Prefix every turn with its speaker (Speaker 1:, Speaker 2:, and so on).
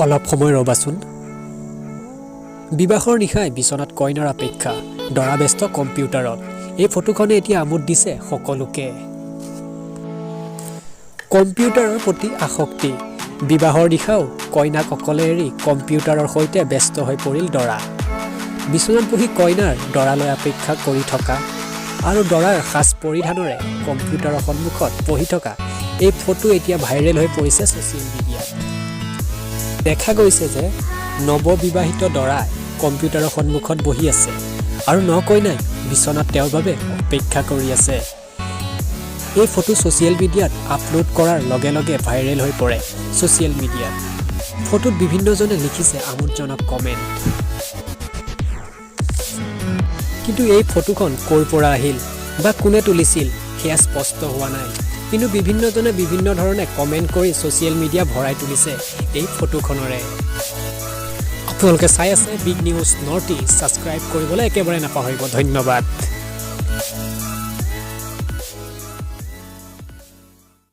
Speaker 1: অলপ সময় ৰ'বাচোন। বিবাহৰ নিশাই বিচনাত কইনাৰ অপেক্ষা, দৰা ব্যস্ত কম্পিউটাৰত। এই ফটোখনে এতিয়া আমোদ দিছে সকলোকে। কম্পিউটাৰৰ প্ৰতি আসক্তি। বিবাহৰ নিশাও কইনাক অকলে এৰি কম্পিউটাৰৰ সৈতে ব্যস্ত হৈ পৰিল দৰা। বিচনাত বহি কইনাৰ দৰালৈ অপেক্ষা কৰি থকা আৰু দৰাৰ সাজ পৰিধানৰে কম্পিউটাৰৰ সন্মুখত বহি থকা এই ফটো এতিয়া ভাইৰেল হৈ পৰিছে ছ'চিয়েল মিডিয়াত। দেখা গৈছে যে নৱবিবাহিত দৰাই কম্পিউটাৰৰ সন্মুখত বহি আছে আৰু ন কইনাই বিচনাত তেওঁৰ বাবে অপেক্ষা কৰি আছে। এই ফটো ছ'চিয়েল মিডিয়াত আপলোড কৰাৰ লগে লগে ভাইৰেল হৈ পৰে ছ'চিয়েল মিডিয়াত। ফটোত বিভিন্নজনে লিখিছে আমোদজনক কমেণ্ট। কিন্তু এই ফটোখন ক'ৰ পৰা আহিল বা কোনে তুলিছিল, সেয়া স্পষ্ট হোৱা নাই। কিন্তু বিভিন্নজনে বিভিন্ন ধৰণে কমেণ্ট কৰি ছ'চিয়েল মিডিয়া ভৰাই তুলিছে এই ফটোখনৰে। আপোনালোকে চাই আছে big news north east. Subscribe কৰিবলৈ একেবাৰে নাপাহৰিব। ধন্যবাদ।